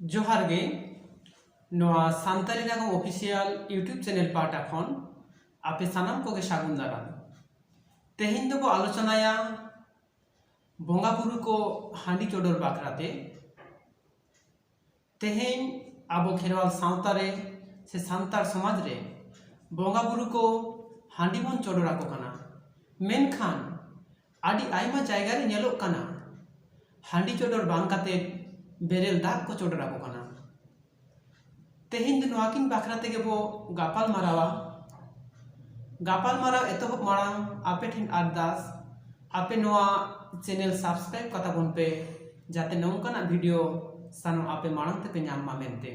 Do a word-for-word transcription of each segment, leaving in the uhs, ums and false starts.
ᱡᱚᱦᱟᱨ ᱜᱮ᱾ ᱱᱚᱣᱟ ᱥᱟᱱᱛᱟᱲᱤ ᱱᱟᱜᱟᱢ ᱚᱯᱷᱤᱥᱤᱭᱟᱞ YouTube ᱪᱮᱱᱮᱞ ᱯᱟᱦᱴᱟ ᱠᱷᱚᱱ ᱟᱯᱮ ᱥᱟᱱᱟᱢ ᱠᱚᱜᱮ ᱥᱟᱹᱜᱩᱱ ᱫᱟᱨᱟᱢ᱾ ᱛᱮᱦᱮᱧ ᱫᱚᱵᱚ ᱟᱞᱳᱪᱚᱱᱟᱭᱟ ᱵᱚᱸᱜᱟ ᱵᱩᱨᱩ ᱠᱚ ᱦᱟᱺᱰᱤ ᱪᱚᱰᱚᱨ ᱵᱟᱠᱷᱨᱟ ᱛᱮ᱾ ᱛᱮᱦᱮᱧ ᱟᱵᱚ ᱠᱷᱮᱨᱣᱟᱞ ᱥᱟᱶᱛᱟ ᱨᱮ ᱥᱮ ᱥᱟᱱᱛᱟᱲ ᱥᱚᱢᱟᱡᱽ ᱨᱮ ᱵᱚᱸᱜᱟ ᱵᱩᱨᱩ ᱠᱚ ᱦᱟᱺᱰᱤ ᱵᱚᱱ ᱪᱚᱰᱚᱨ ᱟᱠᱚ ᱠᱟᱱᱟ, ᱢᱮᱱᱠᱷᱟᱱ ᱟᱹᱰᱤ ᱟᱭᱢᱟ ᱡᱟᱭᱜᱟ ᱨᱮ ᱧᱮᱞᱚᱜ ᱠᱟᱱᱟ ᱦᱟᱺᱰᱤ ᱪᱚᱰᱚᱨ ᱵᱟᱝ ᱠᱟᱛᱮ ᱵᱮᱨᱮᱞ ᱫᱟᱜ ᱠᱚ ᱪᱚᱰᱚᱨ ᱟᱠᱚ ᱠᱟᱱᱟ᱾ ᱛᱮᱦᱮᱧ ᱫᱚ ᱱᱚᱣᱟ ᱠᱤᱱ ᱵᱟᱠᱷᱨᱟ ᱛᱮᱜᱮ ᱵᱚ ᱜᱟᱯᱟᱞ ᱢᱟᱨᱟᱣᱟ᱾ ᱜᱟᱯᱟᱞ ᱢᱟᱨᱟᱣ ᱮᱛᱚᱦᱚᱵ ᱢᱟᱲᱟᱝ ᱟᱯᱮ ᱴᱷᱮᱱ ᱟᱨᱫᱟᱥ, ᱟᱯᱮ ᱱᱚᱣᱟ ᱪᱮᱱᱮᱞ ᱥᱟᱵᱥᱠᱨᱟᱭᱤᱵ ᱠᱟᱛᱟ ᱵᱚᱱ ᱯᱮ, ᱡᱟᱛᱮ ᱱᱚᱝᱠᱟᱱᱟᱜ ᱵᱷᱤᱰᱤᱭᱳ ᱥᱟᱱᱟᱢ ᱟᱯᱮ ᱢᱟᱲᱟᱝ ᱛᱮᱯᱮ ᱧᱟᱢ ᱢᱟ ᱢᱮᱱᱛᱮ᱾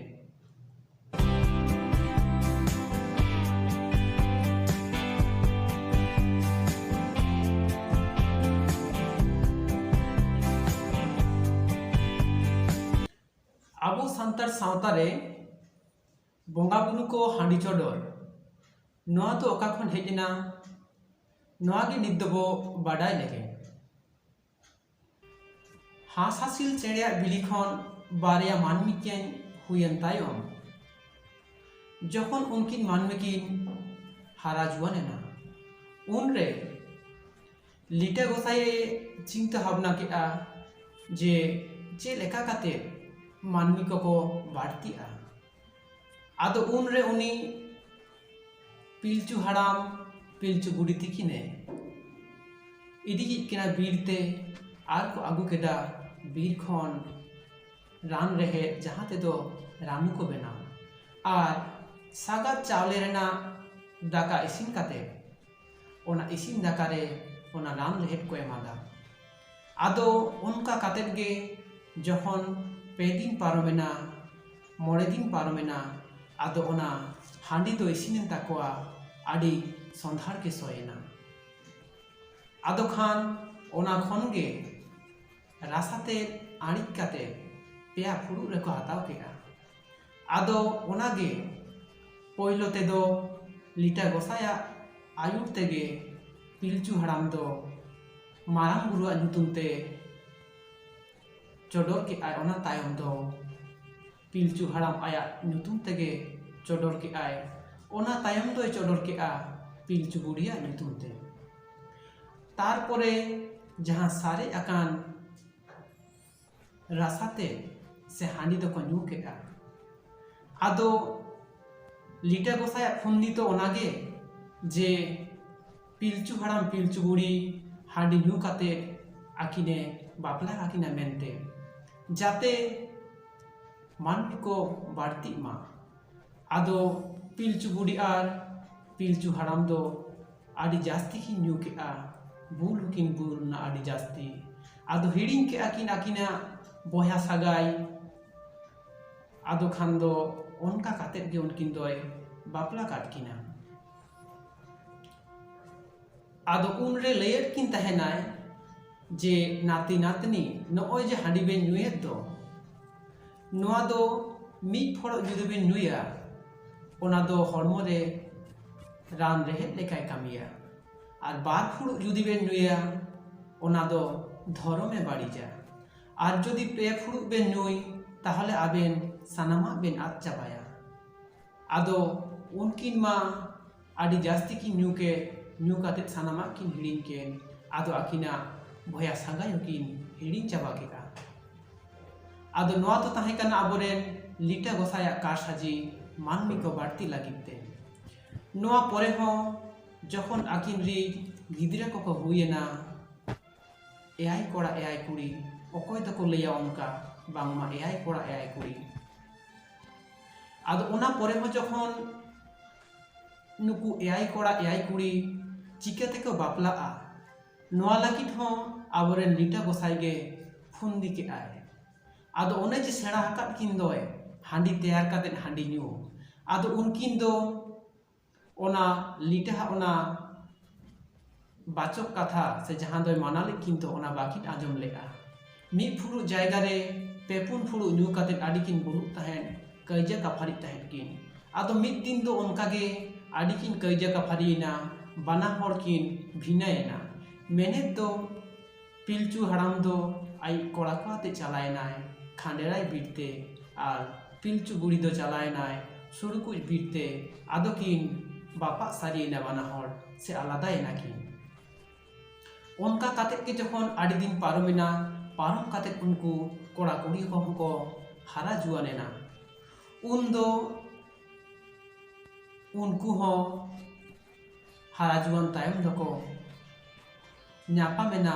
ᱟᱵᱚ ᱥᱟᱱᱛᱟᱲ ᱥᱟᱶᱛᱟ ᱨᱮ ᱵᱚᱸᱜᱟ ᱵᱩᱨᱩ ᱠᱚ ᱦᱟᱺᱰᱤ ᱪᱚᱰᱚᱨ, ᱱᱚᱣᱟ ᱫᱚ ᱚᱠᱟ ᱠᱷᱚᱱ ᱦᱮᱡ ᱮᱱᱟ, ᱱᱚᱣᱟ ᱜᱮ ᱱᱤᱛ ᱫᱚᱵᱚ ᱵᱟᱰᱟᱭ ᱞᱮᱜᱮ᱾ ᱦᱟᱸᱥᱦᱟᱸᱥᱤᱞ ᱪᱮᱬᱮᱭᱟᱜ ᱵᱤᱞᱤ ᱠᱷᱚᱱ ᱵᱟᱨᱭᱟ ᱢᱟᱹᱱᱢᱤ ᱠᱤᱱ ᱦᱩᱭᱮᱱ ᱛᱟᱭᱚᱢ, ᱡᱚᱠᱷᱚᱱ ᱩᱱᱠᱤᱱ ᱢᱟᱹᱱᱢᱤ ᱠᱤᱱ ᱦᱟᱨᱟ ᱡᱩᱣᱟᱹᱱ ᱮᱱᱟ, ᱩᱱᱨᱮ ᱞᱤᱴᱟᱹ ᱜᱚᱸᱥᱟᱭᱮ ᱪᱤᱱᱛᱟᱹ ᱵᱷᱟᱵᱽᱱᱟ ᱠᱮᱫᱼᱟ ᱡᱮ ᱪᱮᱫ ᱞᱮᱠᱟ ᱠᱟᱛᱮ ᱢᱟᱹᱱᱢᱤ ᱠᱚᱠᱚ ᱵᱟᱹᱲᱛᱤᱜᱼᱟ᱾ ᱟᱫᱚ ᱩᱱᱨᱮ ᱩᱱᱤ ᱯᱤᱞᱪᱩ ᱦᱟᱲᱟᱢ, ᱯᱤᱞᱪᱩ ᱵᱩᱰᱷᱤ ᱛᱤᱠᱤᱱᱮ ᱤᱫᱤᱭᱮᱫ ᱠᱤᱱᱟ ᱵᱤᱨ ᱛᱮ, ᱟᱨ ᱠᱚ ᱟᱹᱜᱩ ᱠᱮᱫᱟ ᱵᱤᱨ ᱠᱷᱚᱱ ᱨᱟᱱ ᱨᱮᱦᱮᱫ, ᱡᱟᱦᱟᱸ ᱛᱮᱫᱚ ᱨᱟᱱᱩ ᱠᱚ ᱵᱮᱱᱟᱣᱟ᱾ ᱟᱨ ᱥᱟᱜᱟᱫ ᱪᱟᱣᱞᱮ ᱨᱮᱱᱟᱜ ᱫᱟᱠᱟ ᱤᱥᱤᱱ ᱠᱟᱛᱮ, ᱚᱱᱟ ᱤᱥᱤᱱ ᱫᱟᱠᱟ ᱨᱮ ᱚᱱᱟ ᱨᱟᱱ ᱨᱮᱦᱮᱫ ᱠᱚ ᱮᱢᱟᱫᱟ᱾ ᱟᱫᱚ ᱚᱱᱠᱟ ᱠᱟᱛᱮᱫ ᱜᱮ ᱡᱚᱠᱷᱚᱱ ᱯᱮ ᱫᱤᱱ ᱯᱟᱨᱚᱢᱮᱱᱟ, ᱢᱚᱬᱮ ᱫᱤᱱ ᱯᱟᱨᱚᱢᱮᱱᱟ, ᱟᱫᱚ ᱚᱱᱟ ᱦᱟᱺᱰᱤ ᱫᱚ ᱤᱥᱤᱱᱮᱱ ᱛᱟᱠᱚᱣᱟ, ᱟᱹᱰᱤ ᱥᱚᱸᱫᱷᱟᱲ ᱜᱮ ᱥᱚᱭᱮᱱᱟ᱾ ᱟᱫᱚ ᱠᱷᱟᱱ ᱚᱱᱟ ᱠᱷᱚᱱ ᱜᱮ ᱨᱟᱥᱟ ᱛᱮᱫ ᱟᱹᱬᱤᱡ ᱠᱟᱛᱮ ᱯᱮᱭᱟ ᱯᱷᱩᱲᱩᱜ ᱨᱮᱠᱚ ᱦᱟᱛᱟᱣ ᱠᱮᱫᱼᱟ᱾ ᱟᱫᱚ ᱚᱱᱟᱜᱮ ᱯᱳᱭᱞᱳ ᱛᱮᱫᱚ ᱞᱤᱴᱟᱹ ᱜᱚᱸᱥᱟᱭᱟᱜ ᱟᱹᱭᱩᱨ ᱛᱮᱜᱮ ᱯᱤᱞᱪᱩ ᱦᱟᱲᱟᱢ ᱫᱚ ᱢᱟᱨᱟᱝ ᱵᱩᱨᱩᱣᱟᱜ ᱧᱩᱛᱩᱢ ᱛᱮ ᱪᱚᱰᱚᱨ ᱠᱮᱫᱼᱟᱭ᱾ ᱚᱱᱟ ᱛᱟᱭᱚᱢ ᱫᱚ ᱯᱤᱞᱪᱩ ᱦᱟᱲᱟᱢ ᱟᱭᱟᱜ ᱧᱩᱛᱩᱢ ᱛᱮᱜᱮ ᱪᱚᱰᱚᱨ ᱠᱮᱜᱼᱟᱭ᱾ ᱚᱱᱟ ᱛᱟᱭᱚᱢ ᱫᱚᱭ ᱪᱚᱰᱚᱨ ᱠᱮᱜᱼᱟ ᱯᱤᱞᱪᱩ ᱵᱩᱲᱦᱤᱭᱟᱜ ᱧᱩᱛᱩᱢ ᱛᱮ᱾ ᱛᱟᱨᱯᱚᱨᱮ ᱡᱟᱦᱟᱸ ᱥᱟᱨᱮᱡ ᱟᱠᱟᱱ ᱨᱟᱥᱟ ᱛᱮ ᱥᱮ ᱦᱟᱺᱰᱤ ᱫᱚᱠᱚ ᱧᱩ ᱠᱮᱜᱼᱟ᱾ ᱟᱫᱚ ᱞᱤᱴᱟᱹ ᱜᱚᱸᱥᱟᱭᱟᱜ ᱯᱷᱩᱱᱫᱤ ᱫᱚ ᱚᱱᱟᱜᱮ ᱡᱮ ᱯᱤᱞᱪᱩ ᱦᱟᱲᱟᱢ ᱯᱤᱞᱪᱩ ᱵᱩᱲᱦᱤ ᱦᱟᱺᱰᱤ ᱧᱩ ᱠᱟᱛᱮ ᱟᱹᱠᱤᱱᱮ ᱵᱟᱯᱞᱟ ᱟᱹᱠᱤᱱᱟ ᱢᱮᱱᱛᱮ, ᱡᱟᱛᱮ ᱢᱟᱹᱱᱢᱤ ᱠᱚ ᱵᱟᱹᱲᱛᱤᱜ ᱢᱟ᱾ ᱟᱫᱚ ᱯᱤᱞᱪᱩ ᱵᱩᱲᱦᱤ ᱟᱨ ᱯᱤᱞᱪᱩ ᱦᱟᱲᱟᱢ ᱫᱚ ᱟᱹᱰᱤ ᱡᱟᱹᱥᱛᱤ ᱠᱤᱱ ᱧᱩ ᱠᱮᱜᱼᱟ, ᱵᱩᱞ ᱦᱚᱸᱠᱤᱱ ᱵᱩᱞ ᱮᱱᱟ ᱟᱹᱰᱤ ᱡᱟᱹᱥᱛᱤ᱾ ᱟᱫᱚ ᱦᱤᱲᱤᱧ ᱠᱮᱜᱼᱟ ᱠᱤᱱ ᱟᱹᱠᱤᱱᱟᱜ ᱵᱚᱭᱦᱟ ᱥᱟᱹᱜᱟᱭ᱾ ᱟᱫᱚ ᱠᱷᱟᱱ ᱫᱚ ᱚᱱᱠᱟ ᱠᱟᱛᱮᱫ ᱜᱮ ᱩᱱᱠᱤᱱ ᱫᱚᱭ ᱵᱟᱯᱞᱟ ᱠᱟᱫ ᱠᱤᱱᱟ᱾ ᱟᱫᱚ ᱩᱱᱨᱮ ᱞᱟᱹᱭᱟᱫ ᱠᱤᱱ ᱛᱟᱦᱮᱱᱟᱭ ᱡᱮ, "ᱱᱟᱛᱤ ᱱᱟᱛᱱᱤ, ᱱᱚᱜᱼᱚᱭ ᱡᱮ ᱦᱟᱺᱰᱤ ᱵᱮᱱ ᱧᱩᱭᱮᱫ ᱫᱚ, ᱱᱚᱣᱟ ᱫᱚ ᱢᱤᱫ ᱯᱷᱩᱲᱩᱜ ᱡᱩᱫᱤ ᱵᱮᱱ ᱧᱩᱭᱟ, ᱚᱱᱟ ᱫᱚ ᱦᱚᱲᱢᱚ ᱨᱮ ᱨᱟᱱ ᱨᱮᱦᱮᱫ ᱞᱮᱠᱟᱭ ᱠᱟᱹᱢᱤᱭᱟ, ᱟᱨ ᱵᱟᱨ ᱯᱷᱩᱲᱩᱜ ᱡᱩᱫᱤ ᱵᱮᱱ ᱧᱩᱭᱟ, ᱚᱱᱟ ᱫᱚ ᱫᱷᱚᱨᱚᱢᱮ ᱵᱟᱹᱲᱤᱡᱟ, ᱟᱨ ᱡᱩᱫᱤ ᱯᱮ ᱯᱷᱩᱲᱩᱜ ᱵᱮᱱ ᱧᱩᱭ, ᱛᱟᱦᱚᱞᱮ ᱟᱵᱮᱱ ᱥᱟᱱᱟᱢᱟᱜ ᱵᱮᱱ ᱟᱫ ᱪᱟᱵᱟᱭᱟ᱾" ᱟᱫᱚ ᱩᱱᱠᱤᱱ ᱢᱟ ᱟᱹᱰᱤ ᱡᱟᱹᱥᱛᱤ ᱠᱤᱱ ᱧᱩ ᱠᱮᱫ, ᱧᱩ ᱠᱟᱛᱮᱫ ᱥᱟᱱᱟᱢᱟᱜ ᱠᱤᱱ ᱦᱤᱲᱤᱧ ᱠᱮᱫ᱾ ᱟᱫᱚ ᱟᱹᱠᱤᱱᱟᱜ ᱵᱚᱭᱦᱟ ᱥᱟᱹᱜᱟᱹᱭ ᱦᱚᱸᱠᱤᱱ ᱦᱤᱲᱤᱧ ᱪᱟᱵᱟ ᱠᱮᱫᱟ᱾ ᱟᱫᱚ ᱱᱚᱣᱟ ᱫᱚ ᱛᱟᱦᱮᱸ ᱠᱟᱱᱟ ᱟᱵᱚᱨᱮᱱ ᱞᱤᱴᱟᱹ ᱜᱚᱸᱥᱟᱭᱟᱜ ᱠᱟᱨᱥᱟᱡᱤ ᱢᱟᱹᱱᱢᱤ ᱠᱚ ᱵᱟᱹᱲᱛᱤ ᱞᱟᱹᱜᱤᱫ ᱛᱮ᱾ ᱱᱚᱣᱟ ᱯᱚᱨᱮ ᱦᱚᱸ ᱡᱚᱠᱷᱚᱱ ᱟᱹᱠᱤᱱ ᱨᱤᱡ ᱜᱤᱫᱽᱨᱟᱹ ᱠᱚᱠᱚ ᱦᱩᱭᱮᱱᱟ, ᱮᱭᱟᱭ ᱠᱚᱲᱟ ᱮᱭᱟᱭ ᱠᱩᱲᱤ, ᱚᱠᱚᱭ ᱫᱚᱠᱚ ᱞᱟᱹᱭᱟ ᱚᱱᱠᱟ, ᱵᱟᱝᱢᱟ ᱮᱭᱟᱭ ᱠᱚᱲᱟ ᱮᱭᱟᱭ ᱠᱩᱲᱤ᱾ ᱟᱫᱚ ᱚᱱᱟ ᱯᱚᱨᱮ ᱦᱚᱸ ᱡᱚᱠᱷᱚᱱ ᱱᱩᱠᱩ ᱮᱭᱟᱭ ᱠᱚᱲᱟ ᱮᱭᱟᱭ ᱠᱩᱲᱤ ᱪᱤᱠᱟᱹ ᱛᱮᱠᱚ ᱵᱟᱯᱞᱟᱜᱼᱟ, ᱱᱚᱣᱟ ᱞᱟᱹᱜᱤᱫ ᱦᱚᱸ ᱟᱵᱚᱨᱮᱱ ᱞᱤᱴᱟᱹ ᱜᱚᱸᱥᱟᱭ ᱜᱮ ᱯᱷᱩᱱᱫᱤ ᱠᱮᱫᱼᱟᱭ᱾ ᱟᱫᱚ ᱚᱱᱮ ᱡᱮ ᱥᱮᱬᱟ ᱟᱠᱟᱫ ᱠᱤᱱ ᱫᱚᱭ ᱦᱟᱺᱰᱤ ᱛᱮᱭᱟᱨ ᱠᱟᱛᱮᱫ ᱦᱟᱺᱰᱤ ᱧᱩ, ᱟᱫᱚ ᱩᱱᱠᱤᱱ ᱫᱚ ᱚᱱᱟ ᱞᱤᱴᱟᱹᱦᱟᱜ ᱚᱱᱟ ᱵᱟᱪᱚᱠ ᱠᱟᱛᱷᱟ ᱥᱮ ᱡᱟᱦᱟᱸ ᱫᱚᱭ ᱢᱟᱱᱟ ᱞᱮᱫ ᱠᱤᱱ ᱫᱚ, ᱚᱱᱟ ᱵᱟᱹᱠᱤᱱ ᱟᱸᱡᱚᱢ ᱞᱮᱫᱼᱟ᱾ ᱢᱤᱫ ᱯᱷᱩᱲᱩᱜ ᱡᱟᱭᱜᱟ ᱨᱮ ᱯᱮ ᱯᱩᱱ ᱯᱷᱩᱲᱩᱜ ᱧᱩ ᱠᱟᱛᱮᱫ ᱟᱹᱰᱤ ᱠᱤᱱ ᱵᱩᱞᱩᱜ ᱛᱟᱦᱮᱸᱫ, ᱠᱟᱹᱭᱡᱟᱹ ᱠᱟᱯᱷᱟᱨᱤᱜ ᱛᱟᱦᱮᱸᱫ ᱠᱤᱱ᱾ ᱟᱫᱚ ᱢᱤᱫ ᱫᱤᱱ ᱫᱚ ᱚᱱᱠᱟ ᱜᱮ ᱟᱹᱰᱤ ᱠᱤᱱ ᱠᱟᱹᱭᱡᱟᱹ ᱠᱟᱯᱷᱟᱨᱤᱭᱮᱱᱟ, ᱵᱟᱱᱟ ᱦᱚᱲ ᱠᱤᱱ ᱵᱷᱤᱱᱟᱹᱭᱮᱱᱟ᱾ ᱢᱮᱱᱮᱫ ᱫᱚ ᱯᱤᱞᱪᱩ ᱦᱟᱲᱟᱢ ᱫᱚ ᱟᱡ ᱠᱚᱲᱟ ᱠᱚ ᱟᱛᱮ ᱪᱟᱞᱟᱣᱮᱱᱟᱭ ᱠᱷᱟᱸᱰᱮᱨᱟᱭ ᱵᱤᱨ ᱛᱮ, ᱟᱨ ᱯᱤᱞᱪᱩ ᱵᱩᱲᱦᱤ ᱫᱚ ᱪᱟᱞᱟᱣᱮᱱᱟᱭ ᱥᱩᱲᱩᱠᱩᱡ ᱵᱤᱨ ᱛᱮ᱾ ᱟᱫᱚ ᱠᱤᱱ ᱵᱟᱯᱟᱜ ᱥᱟᱹᱨᱤᱭᱮᱱᱟ ᱵᱟᱱᱟ ᱦᱚᱲ, ᱥᱮ ᱟᱞᱟᱫᱟᱭᱮᱱᱟ ᱠᱤᱱ᱾ ᱚᱱᱠᱟ ᱠᱟᱛᱮᱫ ᱜᱮ ᱡᱚᱠᱷᱚᱱ ᱟᱹᱰᱤ ᱫᱤᱱ ᱯᱟᱨᱚᱢᱮᱱᱟ, ᱯᱟᱨᱚᱢ ᱠᱟᱛᱮᱫ ᱩᱱᱠᱩ ᱠᱚᱲᱟ ᱠᱩᱲᱤ ᱠᱚᱦᱚᱸ ᱠᱚ ᱦᱟᱨᱟ ᱡᱩᱣᱟᱱ ᱮᱱᱟ᱾ ᱩᱱ ᱫᱚ ᱩᱱᱠᱩ ᱦᱚᱸ ᱦᱟᱨᱟ ᱡᱩᱣᱟᱹᱱ ᱛᱟᱭᱚᱢ ᱫᱚᱠᱚ ᱧᱟᱯᱟᱢᱮᱱᱟ᱾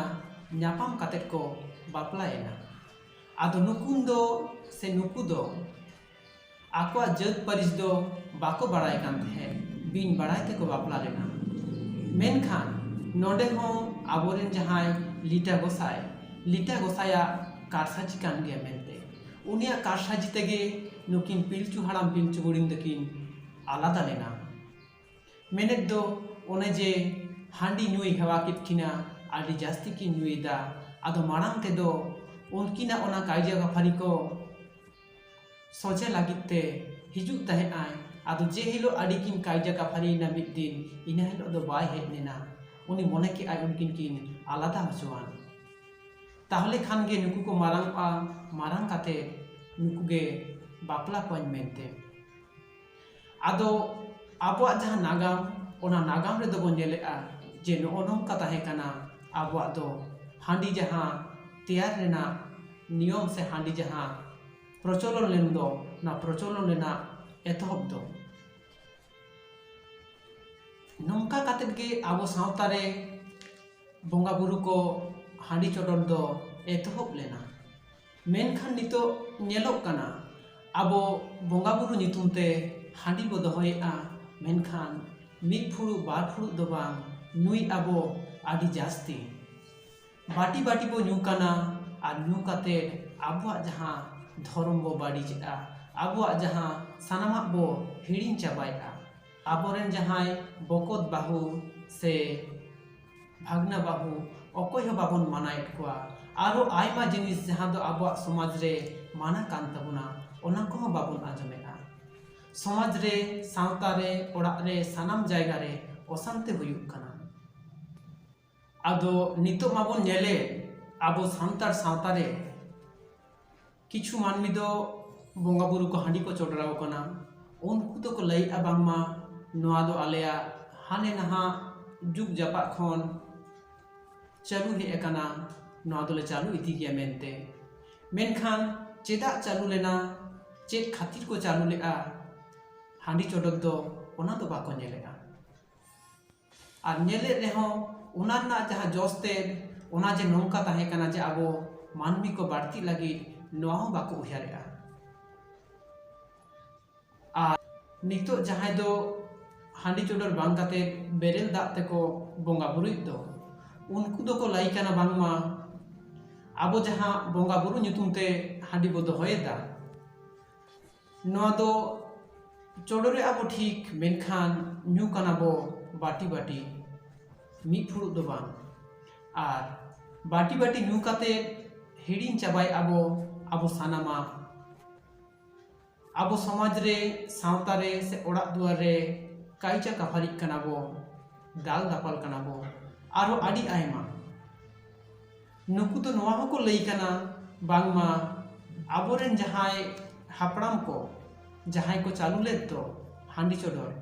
ᱧᱟᱯᱟᱢ ᱠᱟᱛᱮᱫ ᱠᱚ ᱵᱟᱯᱞᱟᱭᱮᱱᱟ᱾ ᱟᱫᱚ ᱱᱩᱠᱩ ᱫᱚ ᱥᱮ ᱱᱩᱠᱩ ᱫᱚ ᱟᱠᱚᱣᱟᱜ ᱡᱟᱹᱛ ᱯᱟᱹᱨᱤᱥ ᱫᱚ ᱵᱟᱠᱚ ᱵᱟᱲᱟᱭ ᱠᱟᱱ ᱛᱟᱦᱮᱸᱫ, ᱵᱤᱱ ᱵᱟᱲᱟᱭ ᱛᱮᱠᱚ ᱵᱟᱯᱞᱟ ᱞᱮᱱᱟ᱾ ᱢᱮᱱᱠᱷᱟᱱ ᱱᱚᱰᱮ ᱦᱚᱸ ᱟᱵᱚᱨᱮᱱ ᱡᱟᱦᱟᱸᱭ ᱞᱤᱴᱟ ᱜᱚᱸᱥᱟᱭ, ᱞᱤᱴᱟ ᱜᱚᱸᱥᱟᱭᱟᱜ ᱠᱟᱨᱥᱟᱡᱤ ᱠᱟᱱ ᱜᱮᱭᱟ ᱢᱮᱱᱛᱮ, ᱩᱱᱤᱭᱟᱜ ᱠᱟᱨᱥᱟᱡᱤ ᱛᱮᱜᱮ ᱱᱩᱠᱤᱱ ᱯᱤᱞᱪᱩ ᱦᱟᱲᱟᱢ ᱯᱤᱞᱪᱩ ᱵᱩᱲᱦᱤ ᱫᱚᱠᱤᱱ ᱟᱞᱟᱫᱟ ᱞᱮᱱᱟ᱾ ᱢᱮᱱᱮᱫ ᱫᱚ ᱚᱱᱮ ᱡᱮ ᱦᱟᱺᱰᱤ ᱧᱩᱭ ᱦᱮᱣᱟ ᱠᱮᱫ ᱠᱤᱱᱟ, ᱟᱹᱰᱤ ᱡᱟᱹᱥᱛᱤ ᱠᱤᱱ ᱧᱩᱭᱮᱫᱟ᱾ ᱟᱫᱚ ᱢᱟᱲᱟᱝ ᱛᱮᱫᱚ ᱩᱱᱠᱤᱱᱟᱜ ᱚᱱᱟ ᱠᱟᱭᱡᱟ ᱠᱷᱟᱹᱯᱟᱹᱨᱤ ᱠᱚ ᱥᱚᱡᱷᱮ ᱞᱟᱹᱜᱤᱫ ᱛᱮ ᱦᱤᱡᱩᱜ ᱛᱟᱦᱮᱸᱫ ᱟᱭ᱾ ᱟᱫᱚ ᱡᱮ ᱦᱤᱞᱳᱜ ᱟᱹᱰᱤ ᱠᱤᱱ ᱠᱟᱭᱡᱟ ᱠᱷᱟᱹᱯᱟᱹᱨᱤᱭᱮᱱᱟ ᱢᱤᱫ ᱫᱤᱱ, ᱤᱱᱟᱹ ᱦᱤᱞᱳᱜ ᱫᱚ ᱵᱟᱭ ᱦᱮᱡ ᱞᱮᱱᱟ᱾ ᱩᱱᱤ ᱢᱚᱱᱮ ᱠᱮᱫ ᱟᱭ ᱩᱱᱠᱤᱱ ᱠᱤᱱ ᱟᱞᱟᱫᱟ ᱦᱚᱪᱚᱣᱟᱱ᱾ ᱛᱟᱦᱚᱞᱮ ᱠᱷᱟᱱ ᱜᱮ ᱱᱩᱠᱩ ᱠᱚ ᱢᱟᱨᱟᱝᱚᱜᱼᱟ, ᱢᱟᱨᱟᱝ ᱠᱟᱛᱮ ᱱᱩᱠᱩ ᱜᱮ ᱵᱟᱯᱞᱟ ᱠᱚᱣᱟᱧ ᱢᱮᱱᱛᱮ᱾ ᱟᱫᱚ ᱟᱵᱚᱣᱟᱜ ᱡᱟᱦᱟᱸ ᱱᱟᱜᱟᱢ, ᱚᱱᱟ ᱱᱟᱜᱟᱢ ᱨᱮᱫᱚ ᱵᱚᱱ ᱧᱮᱞᱮᱜᱼᱟ ᱡᱮ ᱱᱚᱜᱼᱚ ᱱᱚᱝᱠᱟ ᱛᱟᱦᱮᱸ ᱠᱟᱱᱟ ᱟᱵᱚᱣᱟᱜ ᱫᱚ ᱦᱟᱺᱰᱤ ᱡᱟᱦᱟᱸ ᱛᱮᱭᱟᱨ ᱨᱮᱱᱟᱜ ᱱᱤᱭᱚᱢ ᱥᱮ ᱦᱟᱺᱰᱤ ᱡᱟᱦᱟᱸ ᱯᱨᱚᱪᱚᱞᱚᱱ ᱞᱮᱱ ᱫᱚ, ᱚᱱᱟ ᱯᱨᱚᱪᱚᱞᱚᱱ ᱨᱮᱱᱟᱜ ᱮᱛᱚᱦᱚᱵ ᱫᱚ᱾ ᱱᱚᱝᱠᱟ ᱠᱟᱛᱮᱫ ᱜᱮ ᱟᱵᱚ ᱥᱟᱶᱛᱟ ᱨᱮ ᱵᱚᱸᱜᱟ ᱵᱩᱨᱩ ᱠᱚ ᱦᱟᱺᱰᱤ ᱪᱚᱰᱚᱨ ᱫᱚ ᱮᱛᱚᱦᱚᱵ ᱞᱮᱱᱟ᱾ ᱢᱮᱱᱠᱷᱟᱱ ᱱᱤᱛᱚᱜ ᱧᱮᱞᱚᱜ ᱠᱟᱱᱟ, ᱟᱵᱚ ᱵᱚᱸᱜᱟ ᱵᱩᱨᱩ ᱧᱩᱛᱩᱢ ᱛᱮ ᱦᱟᱺᱰᱤ ᱵᱚ ᱫᱚᱦᱚᱭᱮᱫᱼᱟ, ᱢᱮᱱᱠᱷᱟᱱ ᱢᱤᱫ ᱯᱷᱩᱲᱩᱜ ᱵᱟᱨ ᱯᱷᱩᱲᱩᱜ ᱫᱚ ᱵᱟᱝ, ᱧᱩᱭ ᱟᱵᱚ ᱟᱹᱰᱤ ᱡᱟᱹᱥᱛᱤ᱾ ᱵᱟᱹᱴᱤ ᱵᱟᱹᱴᱤ ᱵᱚ ᱧᱩ ᱠᱟᱱᱟ, ᱟᱨ ᱧᱩ ᱠᱟᱛᱮ ᱟᱵᱚᱣᱟᱜ ᱡᱟᱦᱟᱸ ᱫᱷᱚᱨᱚᱢ ᱵᱚ ᱵᱟᱹᱲᱤᱡᱮᱜᱼᱟ, ᱟᱵᱚᱣᱟᱜ ᱡᱟᱦᱟᱸ ᱥᱟᱱᱟᱢᱟᱜ ᱵᱚ ᱦᱤᱲᱤᱧ ᱪᱟᱵᱟᱭᱮᱫᱼᱟ᱾ ᱟᱵᱚᱨᱮᱱ ᱡᱟᱦᱟᱸᱭ ᱵᱚᱠᱚᱛ ᱵᱟᱹᱦᱩ ᱥᱮ ᱵᱷᱟᱜᱽᱱᱟ ᱵᱟᱹᱦᱩ, ᱚᱠᱚᱭ ᱦᱚᱸ ᱵᱟᱵᱚᱱ ᱢᱟᱱᱟᱭᱮᱫ ᱠᱚᱣᱟ᱾ ᱟᱨᱚ ᱟᱭᱢᱟ ᱡᱤᱱᱤᱥ ᱡᱟᱦᱟᱸ ᱫᱚ ᱟᱵᱚᱣᱟᱜ ᱥᱚᱢᱟᱡᱽ ᱨᱮ ᱢᱟᱱᱟ ᱠᱟᱱ ᱛᱟᱵᱚᱱᱟ, ᱚᱱᱟ ᱠᱚᱦᱚᱸ ᱵᱟᱵᱚᱱ ᱟᱸᱡᱚᱢᱮᱫᱼᱟ᱾ ᱥᱚᱢᱟᱡᱽ ᱨᱮ, ᱥᱟᱶᱛᱟ ᱨᱮ, ᱚᱲᱟᱜ ᱨᱮ, ᱥᱟᱱᱟᱢ ᱡᱟᱭᱜᱟ ᱨᱮ ᱚᱥᱟᱱᱛᱤ ᱦᱩᱭᱩᱜ ᱠᱟᱱᱟ᱾ ᱟᱫᱚ ᱱᱤᱛᱚᱜ ᱢᱟᱵᱚᱱ ᱧᱮᱞᱮᱫ, ᱟᱵᱚ ᱥᱟᱱᱛᱟᱲ ᱥᱟᱶᱛᱟ ᱨᱮ ᱠᱤᱪᱷᱩ ᱢᱟᱹᱱᱢᱤ ᱫᱚ ᱵᱚᱸᱜᱟ ᱵᱩᱨᱩ ᱠᱚ ᱦᱟᱺᱰᱤ ᱠᱚ ᱪᱚᱰᱚᱨᱟᱠᱚ ᱠᱟᱱᱟ, ᱩᱱᱠᱩ ᱫᱚᱠᱚ ᱞᱟᱹᱭᱮᱫᱼᱟ ᱵᱟᱝᱢᱟ ᱱᱚᱣᱟ ᱫᱚ ᱟᱞᱮᱭᱟᱜ ᱦᱟᱱᱮ ᱱᱟᱦᱟᱜ ᱡᱩᱜᱽ ᱡᱟᱯᱟᱜ ᱠᱷᱚᱱ ᱪᱟᱹᱞᱩ ᱦᱮᱡ ᱟᱠᱟᱱᱟ, ᱱᱚᱣᱟ ᱫᱚᱞᱮ ᱪᱟᱹᱞᱩ ᱤᱫᱤ ᱜᱮᱭᱟ ᱢᱮᱱᱛᱮ᱾ ᱢᱮᱱᱠᱷᱟᱱ ᱪᱮᱫᱟᱜ ᱪᱟᱹᱞᱩ ᱞᱮᱱᱟ, ᱪᱮᱫ ᱠᱷᱟᱹᱛᱤᱨ ᱠᱚ ᱪᱟᱹᱞᱩ ᱞᱮᱫᱼᱟ ᱦᱟᱺᱰᱤ ᱪᱚᱰᱚᱨ ᱫᱚ, ᱚᱱᱟ ᱫᱚ ᱵᱟᱠᱚ ᱧᱮᱞᱮᱫᱼᱟ᱾ ᱟᱨ ᱧᱮᱞᱮᱫ ᱨᱮᱦᱚᱸ ᱚᱱᱟ ᱨᱮᱱᱟᱜ ᱡᱟᱦᱟᱸ ᱡᱚᱥ ᱛᱮᱫ, ᱚᱱᱟ ᱡᱮ ᱱᱚᱝᱠᱟ ᱛᱟᱦᱮᱸ ᱠᱟᱱᱟ ᱡᱮ ᱟᱵᱚ ᱢᱟᱹᱱᱢᱤ ᱠᱚ ᱵᱟᱹᱲᱛᱤᱜ ᱞᱟᱹᱜᱤᱫ, ᱱᱚᱣᱟ ᱦᱚᱸ ᱵᱟᱠᱚ ᱩᱭᱦᱟᱹᱨᱮᱫᱼᱟ᱾ ᱟᱨ ᱱᱤᱛᱚᱜ ᱡᱟᱦᱟᱸᱭ ᱫᱚ ᱦᱟᱺᱰᱤ ᱪᱚᱰᱚᱨ ᱵᱟᱝ ᱠᱟᱛᱮ ᱵᱮᱨᱮᱞ ᱫᱟᱜ ᱛᱮᱠᱚ ᱵᱚᱸᱜᱟ ᱵᱩᱨᱩᱭᱮᱫ ᱫᱚ, ᱩᱱᱠᱩ ᱫᱚᱠᱚ ᱞᱟᱹᱭ ᱠᱟᱱᱟ ᱵᱟᱝᱢᱟ ᱟᱵᱚ ᱡᱟᱦᱟᱸ ᱵᱚᱸᱜᱟ ᱵᱩᱨᱩ ᱧᱩᱛᱩᱢ ᱛᱮ ᱦᱟᱺᱰᱤ ᱵᱚ ᱫᱚᱦᱚᱭᱮᱫᱟ, ᱱᱚᱣᱟ ᱫᱚ ᱪᱚᱰᱚᱨᱮᱫᱼᱟ ᱵᱚ ᱴᱷᱤᱠ, ᱢᱮᱱᱠᱷᱟᱱ ᱧᱩ ᱠᱟᱱᱟ ᱵᱚ ᱵᱟᱹᱴᱤ ᱵᱟᱹᱴᱤ, ᱢᱤᱫ ᱯᱷᱩᱲᱩᱜ ᱫᱚ ᱵᱟᱝ᱾ ᱟᱨ ᱵᱟᱹᱴᱤ ᱵᱟᱹᱴᱤ ᱧᱩ ᱠᱟᱛᱮ ᱦᱤᱲᱤᱧ ᱪᱟᱵᱟᱭᱮᱫᱼᱟ ᱵᱚ ᱟᱵᱚ ᱥᱟᱱᱟᱢᱟᱜ, ᱟᱵᱚ ᱥᱚᱢᱟᱡᱽ ᱨᱮ, ᱥᱟᱶᱛᱟ ᱨᱮ ᱥᱮ ᱚᱲᱟᱜ ᱫᱩᱣᱟᱹᱨ ᱨᱮ ᱠᱟᱭᱪᱟ ᱠᱟᱯᱷᱟᱨᱤᱜ ᱠᱟᱱᱟ ᱵᱚ, ᱫᱟᱞ ᱫᱟᱯᱟᱞ ᱠᱟᱱᱟ ᱵᱚ, ᱟᱨᱦᱚᱸ ᱟᱹᱰᱤ ᱟᱭᱢᱟ᱾ ᱱᱩᱠᱩ ᱫᱚ ᱱᱚᱣᱟ ᱦᱚᱸᱠᱚ ᱞᱟᱹᱭ ᱠᱟᱱᱟ ᱵᱟᱝᱢᱟ ᱟᱵᱚᱨᱮᱱ ᱡᱟᱦᱟᱸᱭ ᱦᱟᱯᱲᱟᱢ ᱠᱚ, ᱡᱟᱦᱟᱸᱭ ᱠᱚ ᱪᱟᱹᱞᱩ ᱞᱮᱫ ᱫᱚ ᱦᱟᱺᱰᱤ ᱪᱚᱰᱚᱨ,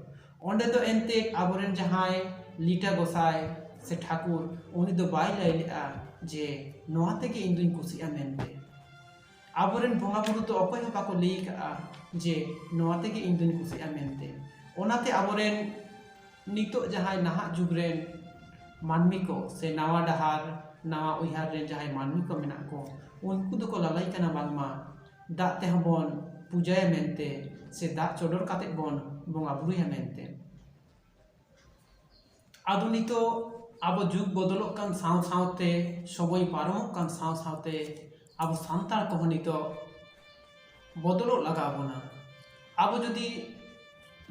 ᱚᱸᱰᱮ ᱫᱚ ᱮᱱᱛᱮᱫ ᱟᱵᱚᱨᱮᱱ ᱡᱟᱦᱟᱸᱭ ᱞᱤᱴᱟᱹ ᱜᱚᱸᱥᱟᱭ ᱥᱮ ᱴᱷᱟᱹᱠᱩᱨ, ᱩᱱᱤ ᱫᱚ ᱵᱟᱭ ᱞᱟᱹᱭ ᱞᱮᱫᱼᱟ ᱡᱮ ᱱᱚᱣᱟ ᱛᱮᱜᱮ ᱤᱧ ᱫᱩᱧ ᱠᱩᱥᱤᱜᱼᱟ ᱢᱮᱱᱛᱮ᱾ ᱟᱵᱚᱨᱮᱱ ᱵᱚᱸᱜᱟ ᱵᱩᱨᱩ ᱫᱚ ᱚᱠᱚᱭ ᱦᱚᱸ ᱵᱟᱠᱚ ᱞᱟᱹᱭ ᱠᱟᱜᱼᱟ ᱡᱮ ᱱᱚᱣᱟ ᱛᱮᱜᱮ ᱤᱧ ᱫᱩᱧ ᱠᱩᱥᱤᱜᱼᱟ ᱢᱮᱱᱛᱮ᱾ ᱚᱱᱟᱛᱮ ᱟᱵᱚᱨᱮᱱ ᱱᱤᱛᱚᱜ ᱡᱟᱦᱟᱸᱭ ᱱᱟᱦᱟᱜ ᱡᱩᱜᱽ ᱨᱮᱱ ᱢᱟᱹᱱᱢᱤ ᱠᱚ ᱥᱮ ᱱᱟᱣᱟ ᱰᱟᱦᱟᱨ, ᱱᱟᱣᱟ ᱩᱭᱦᱟᱹᱨ ᱨᱮᱱ ᱡᱟᱦᱟᱸᱭ ᱢᱟᱹᱱᱢᱤ ᱠᱚ ᱢᱮᱱᱟᱜ ᱠᱚ, ᱩᱱᱠᱩ ᱫᱚᱠᱚ ᱞᱟᱞᱟᱭ ᱠᱟᱱᱟ ᱵᱟᱝᱢᱟ ᱫᱟᱜ ᱛᱮᱦᱚᱸ ᱵᱚᱱ ᱯᱩᱡᱟᱹᱭᱟ ᱢᱮᱱᱛᱮ ᱥᱮ ᱫᱟᱜ ᱪᱚᱰᱚᱨ ᱠᱟᱛᱮᱫ ᱵᱚᱱ ᱵᱚᱸᱜᱟ ᱵᱩᱨᱩᱭᱟ ᱢᱮᱱᱛᱮ᱾ ᱟᱫᱚ ᱱᱤᱛᱚᱜ ᱟᱵᱚ ᱡᱩᱜᱽ ᱵᱚᱫᱚᱞᱚᱜ ᱠᱟᱱ ᱥᱟᱶ ᱥᱟᱶᱛᱮ, ᱥᱚᱢᱚᱭ ᱯᱟᱨᱚᱢᱚᱜ ᱠᱟᱱ ᱥᱟᱶ ᱥᱟᱶᱛᱮ ᱟᱵᱚ ᱥᱟᱱᱛᱟᱲ ᱠᱚᱦᱚᱸ ᱱᱤᱛᱚᱜ ᱵᱚᱫᱚᱞᱚᱜ ᱞᱟᱜᱟᱣ ᱵᱚᱱᱟ᱾ ᱟᱵᱚ ᱡᱩᱫᱤ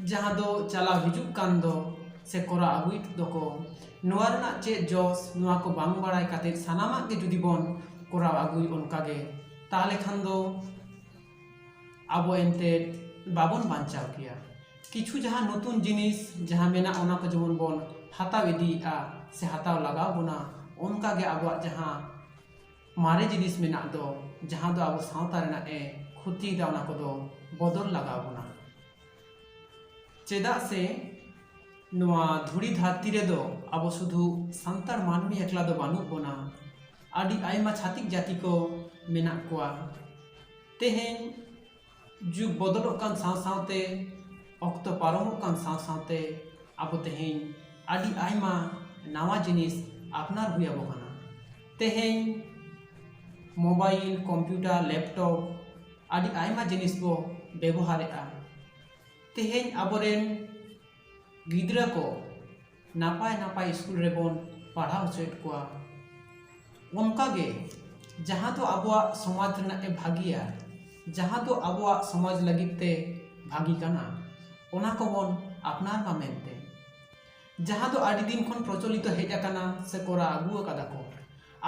ᱡᱟᱦᱟᱸ ᱫᱚ ᱪᱟᱞᱟᱣ ᱦᱤᱡᱩᱜ ᱠᱟᱱ ᱫᱚ ᱥᱮ ᱠᱚᱨᱟᱣ ᱟᱹᱜᱩᱭᱮᱫ ᱫᱚᱠᱚ, ᱱᱚᱣᱟ ᱨᱮᱱᱟᱜ ᱪᱮᱫ ᱡᱚᱥ, ᱱᱚᱣᱟ ᱠᱚ ᱵᱟᱝ ᱵᱟᱲᱟᱭ ᱠᱟᱛᱮ ᱥᱟᱱᱟᱢᱟᱜ ᱜᱮ ᱡᱩᱫᱤ ᱵᱚᱱ ᱠᱚᱨᱟᱣ ᱟᱹᱜᱩᱭ ᱚᱱᱠᱟ ᱜᱮ, ᱛᱟᱦᱚᱞᱮ ᱠᱷᱟᱱ ᱫᱚ ᱟᱵᱚ ᱮᱱᱛᱮᱫ ᱵᱟᱵᱚᱱ ᱵᱟᱧᱪᱟᱣ ᱠᱮᱭᱟ᱾ ᱠᱤᱪᱷᱩ ᱡᱟᱦᱟᱸ ᱱᱚᱛᱩᱱ ᱡᱤᱱᱤᱥ ᱡᱟᱦᱟᱸ ᱢᱮᱱᱟᱜ, ᱚᱱᱟ ᱠᱚ ᱡᱮᱢᱚᱱ ᱵᱚᱱ ᱦᱟᱛᱟᱣ ᱤᱫᱤᱭᱮᱫᱼᱟ ᱥᱮ ᱦᱟᱛᱟᱣ ᱞᱟᱜᱟᱣ ᱵᱚᱱᱟ, ᱚᱱᱠᱟ ᱜᱮ ᱟᱵᱚᱣᱟᱜ ᱡᱟᱦᱟᱸ ᱢᱟᱨᱮ ᱡᱤᱱᱤᱥ ᱢᱮᱱᱟᱜ ᱫᱚ, ᱡᱟᱦᱟᱸ ᱫᱚ ᱟᱵᱚ ᱥᱟᱶᱛᱟ ᱨᱮᱱᱟᱜ ᱮ ᱠᱷᱚᱛᱤᱭᱮᱫᱟ, ᱚᱱᱟ ᱠᱚᱫᱚ ᱵᱚᱫᱚᱞ ᱞᱟᱜᱟᱣ ᱵᱚᱱᱟ᱾ ᱪᱮᱫᱟᱜ ᱥᱮ ᱱᱚᱣᱟ ᱫᱷᱩᱲᱤ ᱫᱷᱟᱹᱨᱛᱤ ᱨᱮᱫᱚ ᱟᱵᱚ ᱥᱩᱫᱷᱩ ᱥᱟᱱᱛᱟᱲ ᱢᱟᱹᱱᱢᱤ ᱮᱠᱞᱟ ᱫᱚ ᱵᱟᱹᱱᱩᱜ ᱵᱚᱱᱟ, ᱟᱹᱰᱤ ᱟᱭᱢᱟ ᱪᱷᱟᱹᱛᱤᱠ ᱡᱟᱹᱛᱤ ᱠᱚ ᱢᱮᱱᱟᱜ ᱠᱚᱣᱟ᱾ ᱛᱮᱦᱮᱧ ᱡᱩᱜᱽ ᱵᱚᱫᱚᱞᱚᱜ ᱠᱟᱱ ᱥᱟᱶ ᱥᱟᱶᱛᱮ, ᱚᱠᱛᱚ ᱯᱟᱨᱚᱢᱚᱜ ᱠᱟᱱ ᱥᱟᱶ ᱥᱟᱶᱛᱮ ᱟᱵᱚ ᱛᱮᱦᱮᱧ ᱟᱹᱰᱤ ᱟᱭᱢᱟ ᱱᱟᱣᱟ ᱡᱤᱱᱤᱥ ᱟᱯᱱᱟᱨ ᱦᱩᱭ ᱟᱵᱚ ᱠᱟᱱᱟ᱾ ᱛᱮᱦᱮᱧ mobile, computer, laptop ᱟᱹᱰᱤ ᱟᱭᱢᱟ ᱡᱤᱱᱤᱥ ᱵᱚ ᱵᱮᱵᱚᱦᱟᱨᱮᱫᱼᱟ᱾ ᱛᱮᱦᱮᱧ ᱟᱵᱚᱨᱮᱱ ᱜᱤᱫᱽᱨᱟᱹ ᱠᱚ ᱱᱟᱯᱟᱭ ᱱᱟᱯᱟᱭ ᱥᱠᱩᱞ ᱨᱮᱵᱚᱱ ᱯᱟᱲᱦᱟᱣ ᱦᱚᱪᱚᱭᱮᱫ ᱠᱚᱣᱟ᱾ ᱚᱱᱠᱟᱜᱮ ᱡᱟᱦᱟᱸ ᱫᱚ ᱟᱵᱚᱣᱟᱜ ᱥᱚᱢᱟᱡᱽ ᱨᱮᱱᱟᱜ ᱮ ᱵᱷᱟᱹᱜᱤᱭᱟ, ᱡᱟᱦᱟᱸ ᱫᱚ ᱟᱵᱚᱣᱟᱜ ᱥᱚᱢᱟᱡᱽ ᱞᱟᱹᱜᱤᱫ ᱛᱮ ᱵᱷᱟᱹᱜᱤ ᱠᱟᱱᱟ, ᱚᱱᱟ ᱠᱚᱵᱚᱱ ᱟᱯᱱᱟᱨ ᱢᱟ ᱢᱮᱱᱛᱮ᱾ ᱡᱟᱦᱟᱸ ᱫᱚ ᱟᱹᱰᱤ ᱫᱤᱱ ᱠᱷᱚᱱ ᱯᱨᱚᱪᱚᱞᱤᱛᱚ ᱦᱮᱡ ᱟᱠᱟᱱᱟ ᱥᱮ ᱠᱚᱨᱟᱣ ᱟᱹᱜᱩ ᱟᱠᱟᱫᱟ ᱠᱚ᱾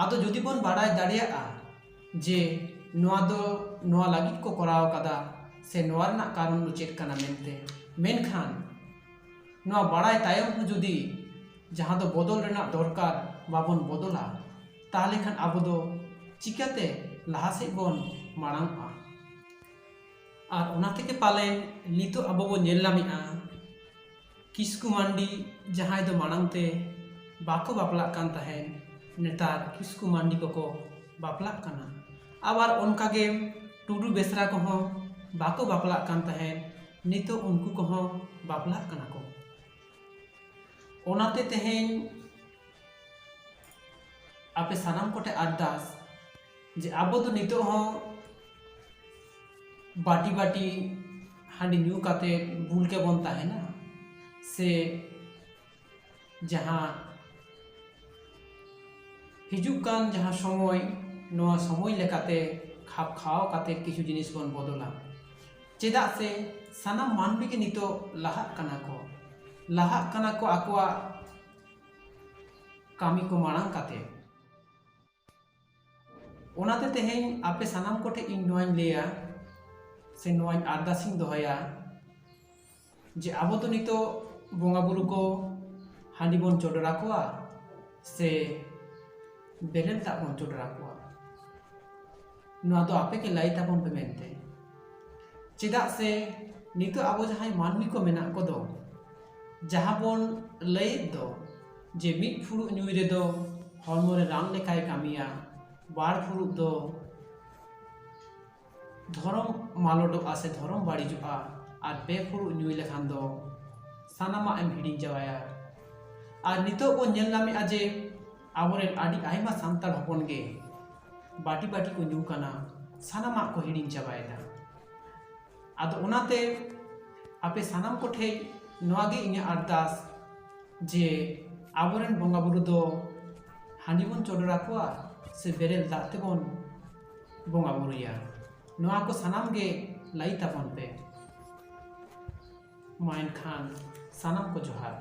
ᱟᱫᱚ ᱡᱩᱫᱤ ᱵᱚᱱ ᱵᱟᱲᱟᱭ ᱫᱟᱲᱮᱭᱟᱜᱼᱟ ᱡᱮ ᱱᱚᱣᱟ ᱫᱚ ᱱᱚᱣᱟ ᱞᱟᱹᱜᱤᱫ ᱠᱚ ᱠᱚᱨᱟᱣ ᱟᱠᱟᱫᱟ ᱥᱮ ᱱᱚᱣᱟ ᱨᱮᱱᱟᱜ ᱠᱟᱨᱚᱱ ᱫᱚ ᱪᱮᱫ ᱠᱟᱱᱟ ᱢᱮᱱᱛᱮ, ᱢᱮᱱᱠᱷᱟᱱ ᱱᱚᱣᱟ ᱵᱟᱲᱟᱭ ᱛᱟᱭᱚᱢ ᱦᱚᱸ ᱡᱩᱫᱤ ᱡᱟᱦᱟᱸ ᱫᱚ ᱵᱚᱫᱚᱞ ᱨᱮᱱᱟᱜ ᱫᱚᱨᱠᱟᱨ ᱵᱟᱵᱚᱱ ᱵᱚᱫᱚᱞᱟ, ᱛᱟᱦᱚᱞᱮ ᱠᱷᱟᱱ ᱟᱵᱚ ᱫᱚ ᱪᱤᱠᱟᱹᱛᱮ ᱞᱟᱦᱟ ᱥᱮᱫ ᱵᱚᱱ ᱢᱟᱲᱟᱝᱚᱜᱼᱟ? ᱟᱨ ᱚᱱᱟ ᱛᱮᱜᱮ ᱯᱟᱞᱮᱱ ᱱᱤᱛᱚᱜ ᱟᱵᱚ ᱵᱚᱱ ᱧᱮᱞ ᱧᱟᱢᱮᱫᱼᱟ, ᱠᱤᱥᱠᱩ ᱢᱟᱱᱰᱤ ᱡᱟᱦᱟᱸᱭ ᱫᱚ ᱢᱟᱲᱟᱝ ᱛᱮ ᱵᱟᱠᱚ ᱵᱟᱯᱞᱟᱜ ᱠᱟᱱ ᱛᱟᱦᱮᱸᱫ, ᱱᱮᱛᱟᱨ ᱠᱤᱥᱠᱩ ᱢᱟᱱᱰᱤ ᱠᱚᱠᱚ ᱵᱟᱯᱞᱟᱜ ᱠᱟᱱᱟ᱾ ᱟᱵᱟᱨ ᱚᱱᱠᱟᱜᱮ ᱴᱩᱰᱩ ᱵᱮᱥᱨᱟ ᱠᱚᱦᱚᱸ ᱵᱟᱠᱚ ᱵᱟᱯᱞᱟᱜ ᱠᱟᱱ ᱛᱟᱦᱮᱸᱫ, ᱱᱤᱛᱚᱜ ᱩᱱᱠᱩ ᱠᱚᱦᱚᱸ ᱵᱟᱯᱞᱟᱜ ᱠᱟᱱᱟ ᱠᱚ᱾ ᱚᱱᱟᱛᱮ ᱛᱮᱦᱮᱧ ᱟᱯᱮ ᱥᱟᱱᱟᱢ ᱠᱚᱴᱷᱮᱱ ᱟᱨᱫᱟᱥ ᱡᱮ ᱟᱵᱚ ᱫᱚ ᱱᱤᱛᱚᱜ ᱦᱚᱸ ᱵᱟᱹᱴᱤ ᱵᱟᱹᱴᱤ ᱦᱟᱺᱰᱤ ᱧᱩ ᱠᱟᱛᱮ ᱵᱩᱞ ᱜᱮᱵᱚᱱ ᱛᱟᱦᱮᱱᱟ, ᱥᱮ ᱡᱟᱦᱟᱸ ᱦᱤᱡᱩᱜ ᱠᱟᱱ ᱡᱟᱦᱟᱸ ᱥᱚᱢᱚᱭ, ᱱᱚᱣᱟ ᱥᱚᱢᱚᱭ ᱞᱮᱠᱟᱛᱮ ᱠᱷᱟᱯ ᱠᱷᱟᱣᱟᱣ ᱠᱟᱛᱮ ᱠᱤᱪᱷᱩ ᱡᱤᱱᱤᱥ ᱵᱚᱱ ᱵᱚᱫᱚᱞᱟ? ᱪᱮᱫᱟᱜ ᱥᱮ ᱥᱟᱱᱟᱢ ᱢᱟᱹᱱᱢᱤ ᱜᱮ ᱱᱤᱛᱚᱜ ᱞᱟᱦᱟᱜ ᱠᱟᱱᱟ ᱠᱚ, ᱞᱟᱦᱟᱜ ᱠᱟᱱᱟ ᱠᱚ ᱟᱠᱚᱣᱟᱜ ᱠᱟᱹᱢᱤ ᱠᱚ ᱢᱟᱲᱟᱝ ᱠᱟᱛᱮ᱾ ᱚᱱᱟᱛᱮ ᱛᱮᱦᱮᱧ ᱟᱯᱮ ᱥᱟᱱᱟᱢ ᱠᱚᱴᱷᱮᱱ ᱤᱧ ᱱᱚᱣᱟᱧ ᱞᱟᱹᱭᱟ ᱥᱮ ᱱᱚᱣᱟᱧ ᱟᱨᱫᱟᱥᱤᱧ ᱫᱚᱦᱚᱭᱟ ᱡᱮ ᱟᱵᱚ ᱫᱚ ᱱᱤᱛᱚᱜ ᱵᱚᱸᱜᱟ ᱵᱩᱨᱩ ᱠᱚ ᱦᱟᱺᱰᱤ ᱵᱚᱱ ᱪᱚᱰᱚᱨ ᱟᱠᱚᱣᱟ ᱥᱮ ᱵᱮᱨᱮᱞ ᱫᱟᱜ ᱵᱚᱱ ᱪᱚᱰᱚᱨ ᱟᱠᱚᱣᱟ? ᱱᱚᱣᱟ ᱫᱚ ᱟᱯᱮ ᱜᱮ ᱞᱟᱹᱭ ᱛᱟᱵᱚᱱ ᱯᱮ ᱢᱮᱱᱛᱮ᱾ ᱪᱮᱫᱟᱜ ᱥᱮ ᱱᱤᱛᱚᱜ ᱟᱵᱚ ᱡᱟᱦᱟᱸᱭ ᱢᱟᱹᱱᱢᱤ ᱠᱚ ᱢᱮᱱᱟᱜ ᱠᱚᱫᱚ, ᱡᱟᱦᱟᱸ ᱵᱚᱱ ᱞᱟᱹᱭᱮᱫ ᱫᱚ ᱡᱮ ᱢᱤᱫ ᱯᱷᱩᱲᱩᱜ ᱧᱩᱭ ᱨᱮᱫᱚ ᱦᱚᱲᱢᱚ ᱨᱮ ᱨᱟᱱ ᱞᱮᱠᱟᱭ ᱠᱟᱹᱢᱤᱭᱟ, ᱵᱟᱨ ᱯᱷᱩᱲᱩᱜ ᱫᱚ ᱫᱷᱚᱨᱚᱢ ᱢᱟᱞᱚᱴᱚᱜᱼᱟ ᱥᱮ ᱫᱷᱚᱨᱚᱢ ᱵᱟᱹᱲᱤᱡᱚᱜᱼᱟ, ᱟᱨ ᱯᱮ ᱯᱷᱩᱲᱩᱜ ᱧᱩᱭ ᱞᱮᱠᱷᱟᱱ ᱫᱚ ᱥᱟᱱᱟᱢᱟᱜ ᱮᱢ ᱦᱤᱲᱤᱧ ᱪᱟᱵᱟᱭᱟ᱾ ᱟᱨ ᱱᱤᱛᱚᱜ ᱵᱚᱱ ᱧᱮᱞ ᱧᱟᱢᱮᱫᱼᱟ ᱡᱮ ᱟᱵᱚᱨᱮᱱ ᱟᱹᱰᱤ ᱟᱭᱢᱟ ᱥᱟᱱᱛᱟᱲ ᱦᱚᱯᱚᱱ ᱜᱮ ᱵᱟᱹᱴᱤ ᱵᱟᱹᱴᱤ ᱠᱚ ᱧᱩ ᱠᱟᱱᱟ, ᱥᱟᱱᱟᱢᱟᱜ ᱠᱚ ᱦᱤᱲᱤᱧ ᱪᱟᱵᱟᱭᱮᱫᱟ᱾ ᱟᱫᱚ ᱚᱱᱟᱛᱮ ᱟᱯᱮ ᱥᱟᱱᱟᱢ ᱠᱚᱴᱷᱮᱡ ᱱᱚᱣᱟ ᱜᱮ ᱤᱧᱟᱹᱜ ᱟᱨᱫᱟᱥ ᱡᱮ ᱟᱵᱚᱨᱮᱱ ᱵᱚᱸᱜᱟ ᱵᱩᱨᱩ ᱫᱚ ᱦᱟᱺᱰᱤ ᱵᱚᱱ ᱪᱚᱰᱚᱨ ᱟᱠᱚᱣᱟ ᱥᱮ ᱵᱮᱨᱮᱞ ᱫᱟᱜ ᱛᱮᱵᱚᱱ ᱵᱚᱸᱜᱟ ᱵᱩᱨᱩᱭᱟ, ᱱᱚᱣᱟ ᱠᱚ ᱥᱟᱱᱟᱢ ᱜᱮ ᱞᱟᱹᱭ ᱛᱟᱵᱚᱱ ᱯᱮ᱾ ᱢᱟ ᱮᱱᱠᱷᱟᱱ ᱥᱟᱱᱟᱢ ᱠᱚ ᱡᱚᱦᱟᱨ᱾